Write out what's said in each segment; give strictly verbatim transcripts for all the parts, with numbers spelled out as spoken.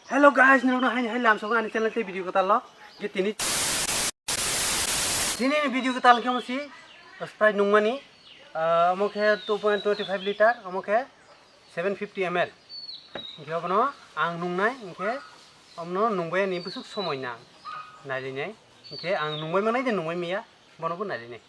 Hello guys, nirokno haini hai lamsok ani channel tei video kwtal lo. Ge tini, tini ni video kwtal khe omo si Sprite nungmani, ah, omo khe two point twenty five liter, omo khe seven fifty M L. Hinkhe obono ang nungnai, hinkhe omono nungbai ani bwswk somoi nang nailinai. Hinkhe ang nungbai manai de nungbai maya, bono bo nailinai.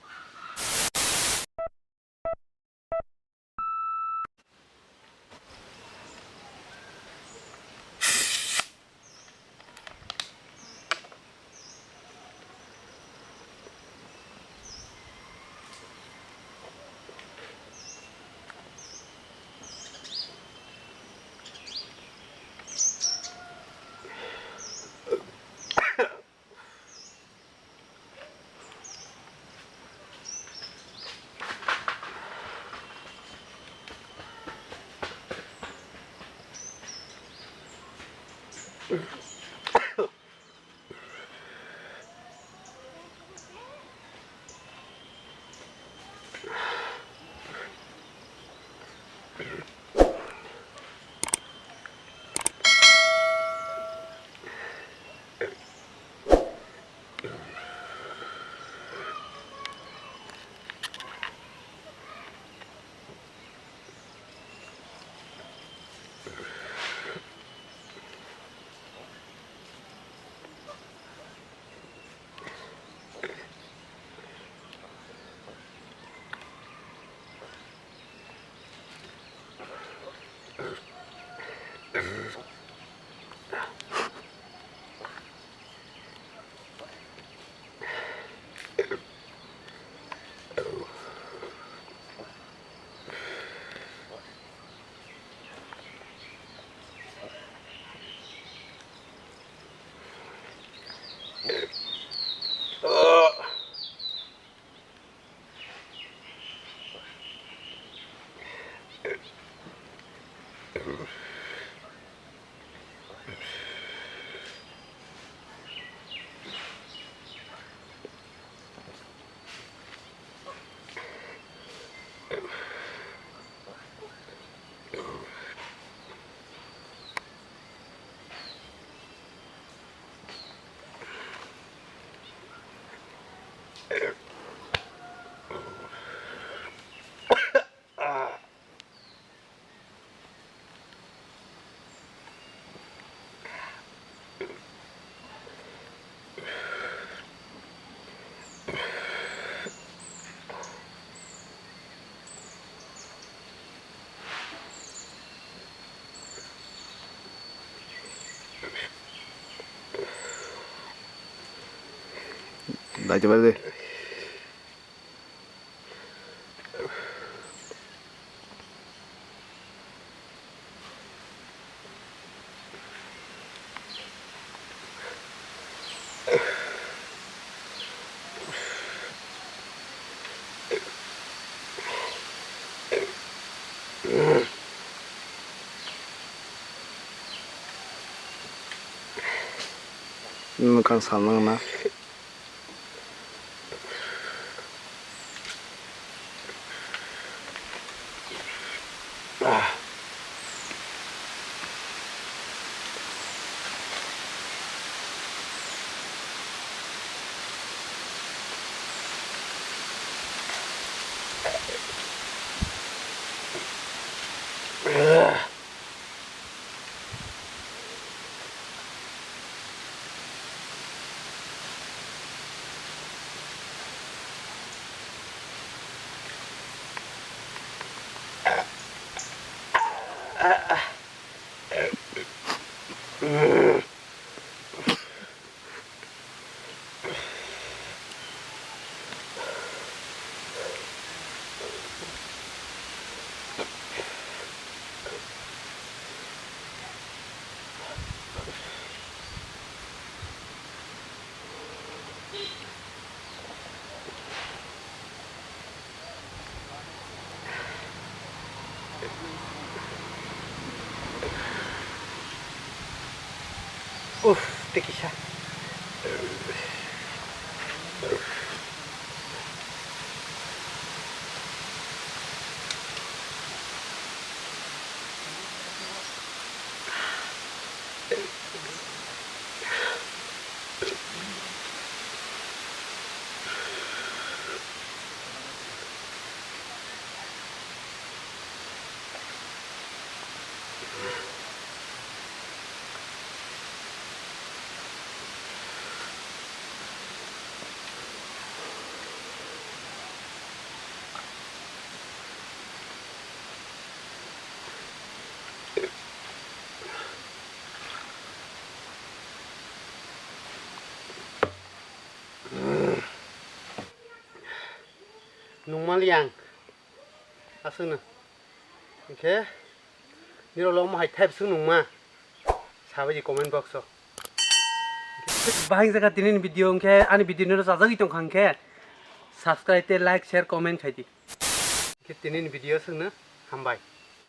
Dai coba deh. Mwkhang salnang na. Uff, tei kisa. Nungmaliya ang aswkno. Hinkhe nirok omo hai type swk nungma sabai di comment box o. Bahai jaga tini ni video hinkhe ani video nirok chajagwi tongkha hinkhe subscribe tei like, share, comment khai di. Hinkhe tini ni video swkno hambai.